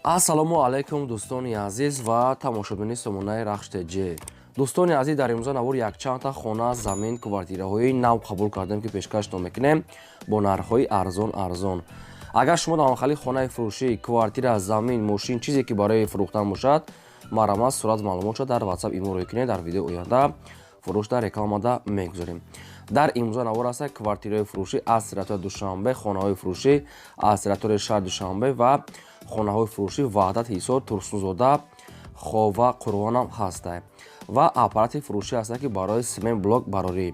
Ассалому алайкум, дӯстони азиз ва тамошобини сомонаи Рахш ТЖ. Дӯстони азиз, дар имрӯза навор якчандта хона, замин, квартираҳои нав қабул кардем, ки пешкаштон мекунем бо нархҳои арзон арзон. Агар шумо дар махали хонаи фурӯшӣ, квартира, замин, мошин, чизе ки барои фурӯхтан бошад, марҳамат, сурат, маълумотшо дар WhatsApp, имо рӯй кунед. Дар видеои оянда фурӯш дар рекламада мегузорем. Дар имрӯза навор аст квартираҳои фурӯшӣ аз территорияи Душанбе, хонаҳои фурӯшӣ аз территорияи шаҳри Душанбе ва хонаҳои фурӯшӣ Ваҳдат, Ҳисор, Турсунзода, Хова, Қурғонам ҳастанд ва аппарати фурӯшӣ ҳастанд, ки барои семент блок барорӣ.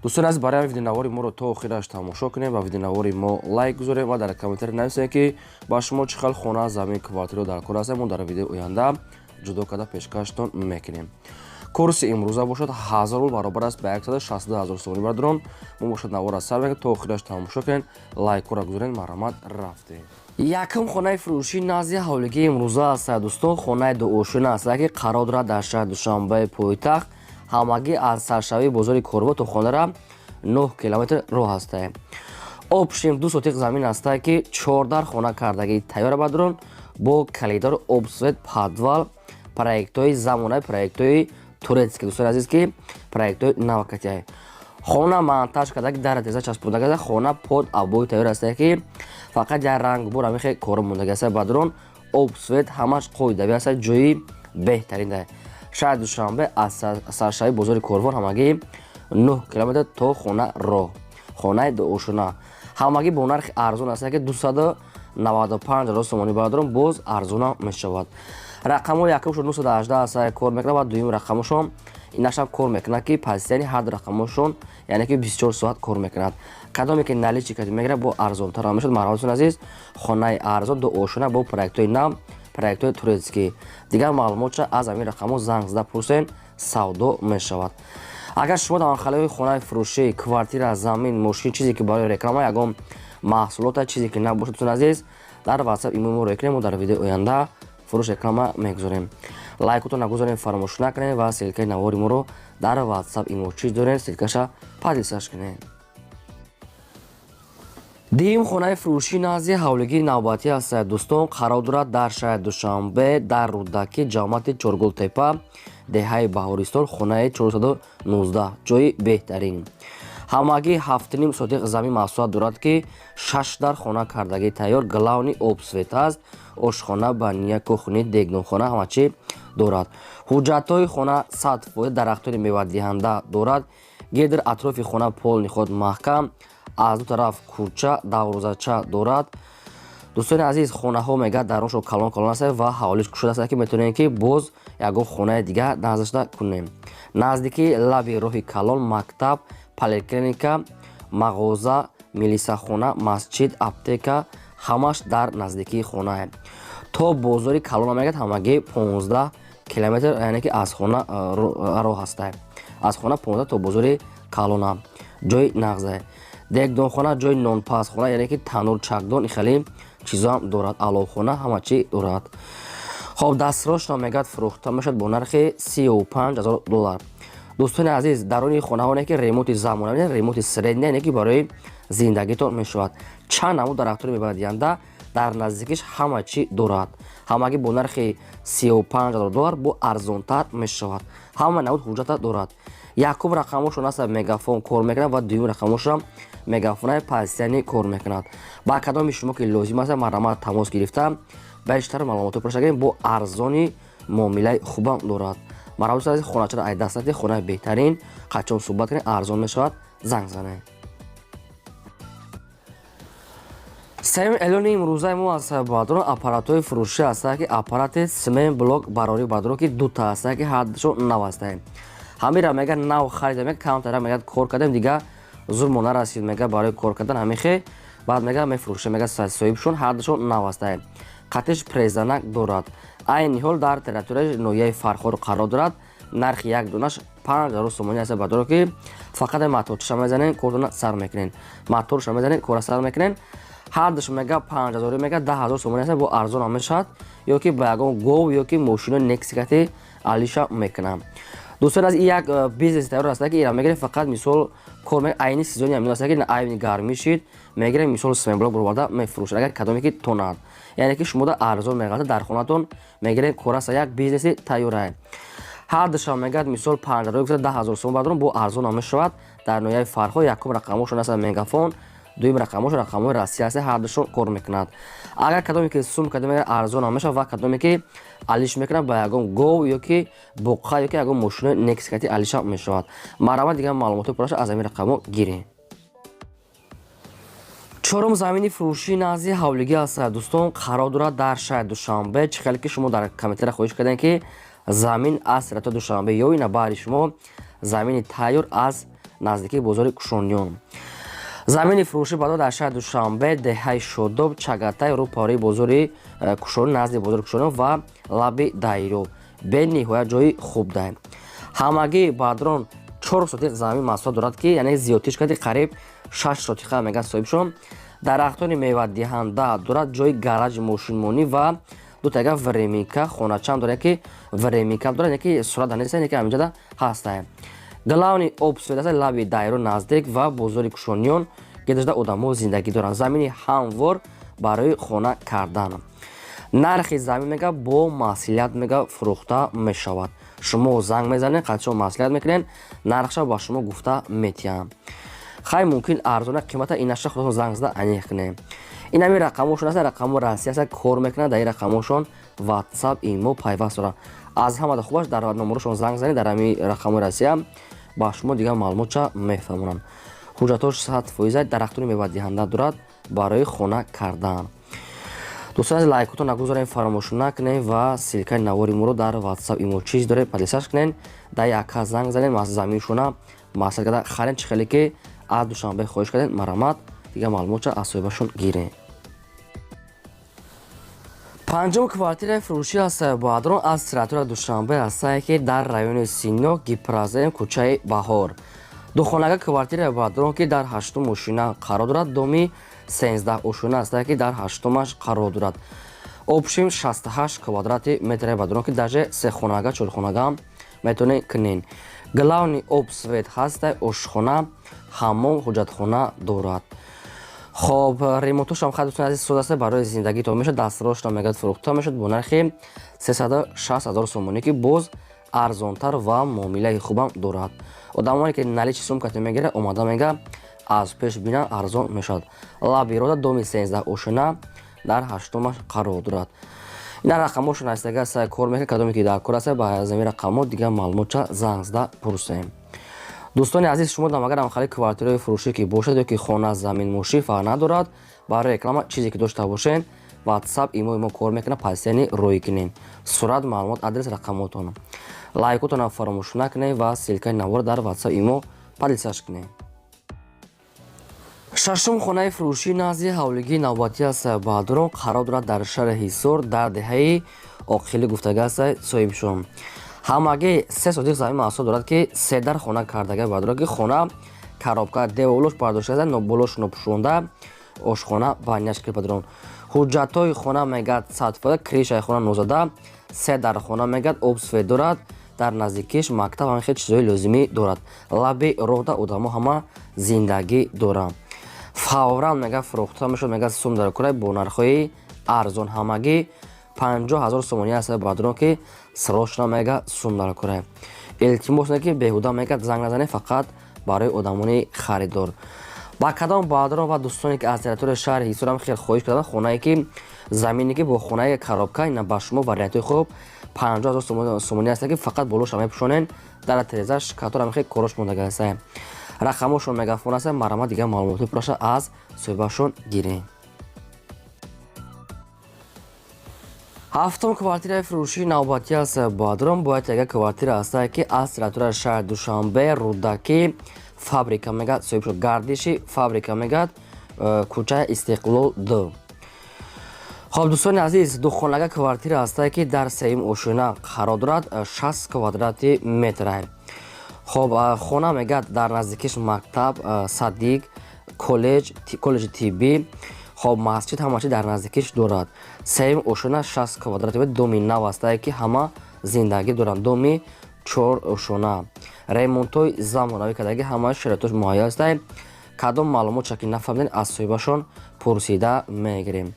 Дӯстони азиз, барои видеонавори моро то охираш тамошо кунем ва видеонавори мо лайк гузорем ва дар комментарий нависем, ки ба шумо чӣ хел хона, замин, квартира дар кор ҳастем. Мо дар видеои оянда ҷудо карда пешкаштон мекунем. Курси имрӯза бошад 1000 рубл, баробар аст ба 162 ҳазор сомонӣ. Бародарон, мо бошад навор аз сар мекунем, то охираш тамошо кунед, лайкҳоро гузоред. Марҳамат, рафтем. Якум хонаи фурӯшӣ назди ҳавлигии имрӯза аст, дӯстон. Хонаи дуошина аст, ки қарор дорад дар шаҳри Душанбеи пойтахт. Ҳамагӣ аз саршавии бозори Корво то хонара 9 километр роҳ ҳастае. Общем, 2 сотих замин ҳастае, ки чордар хона кардагӣ тайёра, бародарон, бо калидор, об, свет, подвал, проектҳои замонаи, проектҳои турецкий, дӯстони азиз, ки проектҳои навакатиай. Хона монтаж карда, дар теза часпондага, хона под обои тайёр ҳастае, ки фақат як ранг бур ҳамихе кор мондаги аст. Бародарон, об, свет ҳамаш қоидави аст. Ҷои беҳтарин да шаҳри Душанбе, аз саршавии бозори Корвон ҳамагӣ 9 километр то хона роҳ. Хонаи дуошона ҳамагӣ бо нархи арзон аст, ки 295 ҳазор сомонӣ, бародарон, боз арзонам мешавад. Рақамҳои якумшон 918 аст, кор мекунад, ва дуюм рақамошон инашам кор мекунад, ки постоянно ҳар ду рақамошон, яъне ки 24 соат кор мекунад. Кадоме ки наличный кати мегирад, бо арзонтар мешавад. Марҳаматон, азиз, хонаи арзон, дуошона, бо проектҳои нав, проектҳои турецкий. Дигар маълумотша аз ҳамин рақамҳо занг зада пурсен, савдо мешавад. Агар шумо дар махалаи хонаи фурӯшӣ, квартира, замин, мошин, чизе ки барои реклама, ягон маҳсулота, чизе ки набошад, дӯстони азиз, дар WhatsApp, имо мо рӯй кунем. Мо дар видеои оянда фурӯш реклама мегузорем. Лайкотон нагузорем, фаромӯш накунем ва ссылкаи навори моро дар WhatsApp, имо чиз дорем, ссылкаша поделиться кунем. Дуюм хонаи фурӯшӣ назди ҳавлигии навбатӣ аст, дӯстон. Қарор дорад дар шаҳри Душанбе, дар Рӯдакӣ, ҷамоати Чоргултепа, деҳаи Баҳористон, хонаи 419. Ҷои беҳтарин. Ҳамагӣ 7,5 сотих замин масоҳат дорад, ки шаш дар хона кардагӣ тайёр, главный, об, свет аст, ошхона, баня, кухня, дегдонхона, ҳама чӣ дорад. Ҳуҷҷатҳои хона 100%, дарахтони мевадиҳанда дорад. Гирди атрофи хона полный худ маҳкам, аз ду тараф кӯча, дарвозача дорад. Дӯстони азиз, хонаҳо мегӯяд дароншо калон калон аст ва ҳавлиш кушода аст, ки метавонем, ки боз ягон хонаи дигар наздашта кунем. Наздикии лаби роҳи калон, мактаб, поликлиника, мағоза, милисахона, масҷид, аптека ҳамаш дар наздикии хонае. То бозори калона мегӯяд ҳамагӣ 15 километр, яъне ки аз хона роҳ ҳаста. Аз хона 15 то бозори калона. Ҷои нағзе, дегдонхона, ҷои нонпазхона, яъне ки танур, чакдон, хеле чизоам дорад, аловхона, ҳама чӣ дорад. Хоб, дастрошно мегӯяд фурӯхта мешавад бо нархи 35 ҳазор доллар. Дӯстони азиз, даруни хонаҳоне ки ремонти замонавӣ, ремонти средний, яъне ки барои зиндагитон мешавад. Чанд намуд дарахтони мевадиҳанда дар наздикиш, ҳама чӣ дорад. Ҳамагӣ бо нархи 35 ҳазор доллар, бо арзонтар мешавад. Ҳама намуд ҳуҷҷата дорад. Якум рақамошон аст, мегафон кор мекунад ва дуюм рақамошам мегафонаи постоянный кор мекунад. Ба кадоми шумо ки лозим аст, марҳамат, тамос гирифта бештар маълумотро пурса кунед. Бо арзони муомилаи хубам дорад. Марҳамат, азиз, хоначаро ай даст надиҳед. Хонаи беҳтарин, қачон суҳбат кунед, арзон мешавад, занг занед. Сеюм эълони имрӯзаи мо аз, бародарон, аппаратҳои фурӯшӣ ҳастанд, ки аппарати семент блок барорӣ, бародарон, ки дута ҳастанд, ки ҳардушон нав ҳастанд. Ҳамира мега нав харида, мега камтара, мега кор кардем, дига зур мо нарасид, мега барои кор кардан ҳамихе. Баъд мега мефурӯшем, мега соҳибшон. Ҳардушон нав ҳастанд, қатиш презанак дорад. Айни ҳол дар территорияи ноҳияи Фархор қарор дорад. Нархи як донаш 5000 сомонӣ аст, бародаро, ки фақат моторчаша мезанен, кортона сар мекунен, моторша мезанен, кора сар мекунен. Ҳардуш мега 5000, мега 10 000 сомонӣ аст, бо арзон ҳам мешавад, ё ки ба ягон гов ё ки мошинои Нексикати алиша мекунам. Дӯстон, аз як бизнес тайёр аст, ки ира мегирем, фақат мисол кор айни сезони ҳамин аст, ки айни гармӣ шид, мегирем, мисол цементблок бароварда мефурӯшад, агар кадоме ки тонад, яъне ки шумода арзон меғалта, дар хонатон мегирем, кор аст, як бизнеси тайёра. Ҳар душам мегӯяд, мисол панҷарои гуфта 10 000 сом бардорам, бо арзон ҳам мешавад. Дар ноҳияи Фархор якум рақамошон аст Мегафон, дуюм рақамошон рақамҳои Россия аст, ҳар душон кор мекунад. Агар кадоме ки сум кадоме арзон ҳам мешавад ва кадоме ки алиш мекунад ба ягон гов ё ки буққа ё ки ягон мошинои Нексия алиша мешавад. Марҳамат, дигар маълумоти пурраша аз ҳамин рақамҳо гирем. Чорум замини фурӯшии назди ҳавлигӣ аст, дӯстон, қарор дорад дар шаҳри Душанбе. Чӣ хеле ки шумо дар комментария хоҳиш кардем, ки замин аз сирато Душанбе ё ина баҳри шумо замини тайёр аз наздикии бозори Кушониён. Замини фурӯшӣ бадо дар шаҳри Душанбе, деҳаи Шодоб, Чагатай, рӯпарои бозори Кушони, назди бозори Кушониён ва лаби дарё. Бениҳоят ҷои хуб даҳ. Ҳамагӣ бадрон 4 сотиқ замин масоҳат дорад, ки яъне зиёдтиш карди қариб 6 сотиқа мегӯяд соҳибшон. Дарахтони мевадиҳанда дорад, ҷои гаражи мошинмонӣ ва дутага временка хоначам дорад, ки временка дорад, яке сурат нест, яке ҳаминҷода ҳастае. Главный об свет аст, лаби дарё наздик ва бозори Кушониён гирдашда одамо зиндагӣ доранд. Замини ҳамвор барои хона кардан. Нархи замин мега бо маслиҳат мега фурӯхта мешавад. Шумо занг мезанед, қад шумо маслиҳат мекунед, нархша ба шумо гуфта метиҳам. Хай, мумкин арзона қимата инаша худатон занг зада аниқ кунем. Ин ҳамин рақамошон аст, рақамо Россия аст, кор мекунад. Дар ин рақамошон WhatsApp, имо пайваст дорад. Аз ҳамада хубаш дар номерошон занг занед, дар ҳамин рақамои Россия ба шумо дигар маълумотча мефаҳмонанд. Ҳуҷҷатош 100%, дарахтони мевадиҳанда дорад барои хона кардан. Дӯстон азиз, лайкотон нагузорем, фаромӯш накунем ва ссылкаи навори моро дар WhatsApp, имо чиз дорем, поделиться кунем. Дар яка занг занем, аз заминшона маслиҳат карда харем. Чӣ хеле ки аз Душанбе хоҳиш кардем, марҳамат, дигар маълумотча аз соҳибашон гирем. Панҷум квартираи фурӯшӣ аст, баъдрон аз территория Душанбе ҳастае, ки дар райони Сино, Гипрозем, кӯчаи Баҳор. Духонага квартираи баъдрон, ки дар ҳаштум ошина қарор дорад, доми 13 ошина ҳастае, ки дар ҳаштумаш қарор дорад. Общим 68 квадрати метре баъдрон, ки даже сехонага, чорхонага метавонед кунед. Главный об свет ҳастай, ошхона, ҳаммом, ҳуҷҷатхона дорад. Хоб, ремонтошам хай, дӯстони азиз, соз аст, барои зиндагитон мешавад. Дастрошна мегӯяд фурӯхта мешавад бо нархи 360 ҳазор сомонӣ, ки боз арзонтар ва муомилаи хубам дорад. Одамоне ки наличный сумкате мегирад, омада мега аз пеш бина, арзон мешавад. Лаби рода, доми 13 ошина, дар ҳаштумаш қарор дорад. Ина рақамошон ҳастага сай кор мекунад. Кадоме ки дар кор аста, ба замин рақамҳо дигар маълумотча занг зада пурсем. Дӯстони азиз, шумо дам агар ҳамхали квартираҳои фурӯшӣ ки бошад ё ки хона, замин, мошин, фарқ надорад, барои реклама чизе ки дошта бошед, WhatsApp, имои мо кор мекунад, постоянно роӣ кунем сурат, маълумот, адрес, рақамотон. Лайкотонам фаромӯш накунед ва ссылкаи навор дар WhatsApp, имо поделиться кунед. Шашум хонаи фурӯшӣ назди ҳавлигии навбатӣ аст, баъдрон қарор дорад дар шаҳри Ҳисор, дар деҳаи Оқилӣ гуфтага аст соҳибшон. Ҳамагӣ 3 сотиқ замин маҳсул дорад, ки се дар хона кардага баъдрон, ки хона коробка, деволош бардошта, болош нопӯшонда, ошхона баняш ки падрон. Ҳуҷҷатҳои хона мегӯяд 100%, крышаи хона нозада, се дар хона мегӯяд, об свет дорад, дар наздикиш мактаб, ҳамин хел чизҳои лозимӣ дорад. Лаби роҳда одамо ҳама зиндагӣ доранд. Фавран мега фурӯхта мешуд, мега сум дар курай бо нархҳои арзон, ҳамагӣ 50 000 сомонӣ аст баъдрон, ки срочно мега сум дар курай. Илтимос не ки беҳуда мега занг назанед, фақат барои одамони харидор. Ба кадом баъдрон ва дӯстоне ки аз территорияи шаҳри Ҳисорам хел хоҳиш карданд, хонае ки замине ки бо хонаи коробка, ина ба шумо вариантҳои хуб, 50 000 сомонӣ аст, ки фақат болоша мепӯшонед, дар терезаш катор хел корош мондага аст. Рақамошон Мегафон аст. Марҳамат, дигар маълумотҳои пурраша аз соҳибашон гирем. Ҳафтум квартираи фурӯшии навбатӣ аст, баъдрон бояд яга квартира ҳастае, ки аз территорияи шаҳри Душанбе, Рӯдакӣ, фабрика мегӯяд соҳиб шуд, гардиши фабрика мегӯяд, кӯчаи Истиқлол 2. Хоб, дӯстони азиз, духонага квартира ҳастае, ки дар сеюм ошёна қарор дорад, 60 квадрати метра. Хоб, хона мегӯяд дар наздикиш мактаб, садик, коллеҷ, коллеҷи тиббӣ, хоб, масҷид, ҳама чи дар наздикиш дорад. Сеюм ошёна, 60 квадрати метр, доми нав ҳастае, ки ҳама зиндагӣ доранд, доми Чор ошона, ремонтҳои замонавӣ кардаги, ҳамаи шароитош муҳайё ҳастай. Кадом маълумотша ки нафаҳмидем, аз соҳибашон пурсида мегирем.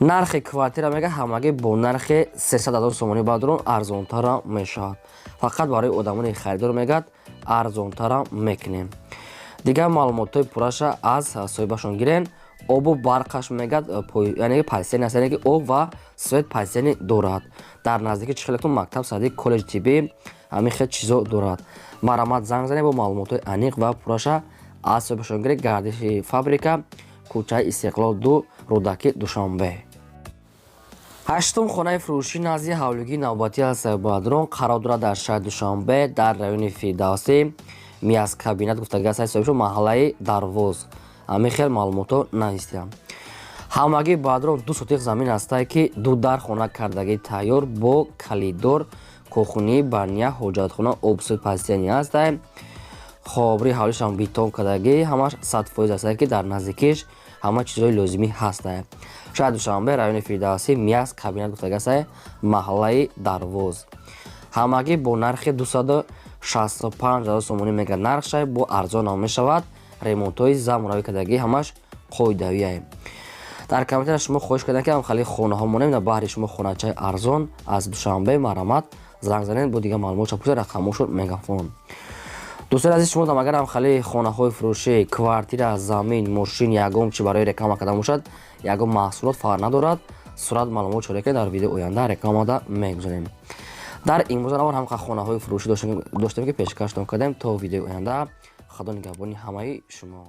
Нархи квартира, мега, ҳамагӣ бо нархи 300 ҳазор сомонӣ. Бадрон, арзонтара мешавад, фақат барои одамони харидор, мегӯяд, арзонтара мекунем. Дигар маълумотҳои пурраша аз соҳибашон гирен. Обу барқаш, мегӯяд, яъне постоянный аст, яъне ки об ва свет постоянный дорад. Дар наздики чихелекун мактаб, садик, коллеҷи тиббӣ, ҳамин хел чизо дорад. Марҳамат, занг занед, бо маълумотҳои аниқ ва пурраша аз соҳибашон гиред. Гардиши фабрика, кӯчаи Истиқлол 2, Рӯдакӣ, Душанбе. Ҳаштум хонаи фурӯшӣ назди ҳавлигии навбатӣ аст, Бадрон, қарор дорад дар шаҳри Душанбе, дар райони Фирдавсӣ, Миас кабинет гуфтаги аст соҳибшо, маҳаллаи Дарвоз. Ҳамин хел маълумотҳо навистиям. Ҳамагӣ, Бадрон, 2 сотих замин ҳастае, ки ду дар хона кардагӣ тайёр, бо калидор, кухни, баня, ҳоҷатхона, об, свет постоянный ҳастае. Хоб, рӯи ҳавлишам бетон кардагӣ, ҳамаш 100% ҳастае, ки дар наздикиш ҳама чизҳои лозимӣ ҳастае. Шаҳри Душанбе, райони Фирдавсӣ, Миас кабинет гуфтаги ҳастае, маҳаллаи Дарвоз. Ҳамагӣ бо нархи 265 ҳазор сомонӣ, мега, нархшай бо арзонам мешавад. Ремонтҳои замонавӣ кардагӣ, ҳамаш қоидавие. Дар комментария шумо хоҳиш кардем, ки ҳам хали хонаҳо монем. На, баҳри шумо хоначаи арзон аз Душанбе. Марҳамат, занг занед, бо дигар маълумотша пурсед, рақамошон Мегафон. Дӯстони азиз, шумо агар ҳам хали хонаҳои фурӯшӣ, квартира, замин, мошин, ягон чи барои реклама кардан бошад, ягон маҳсулот, фарқ надорад, сурат, маълумот чора ки дар видеои оянда рекламада мегузорем. Дар имрӯза навор ҳам хонаҳои фурӯшӣ доштем, ки пешкаштон кардем. То видеои оянда, Худо нигаҳбони ҳамаи шумо.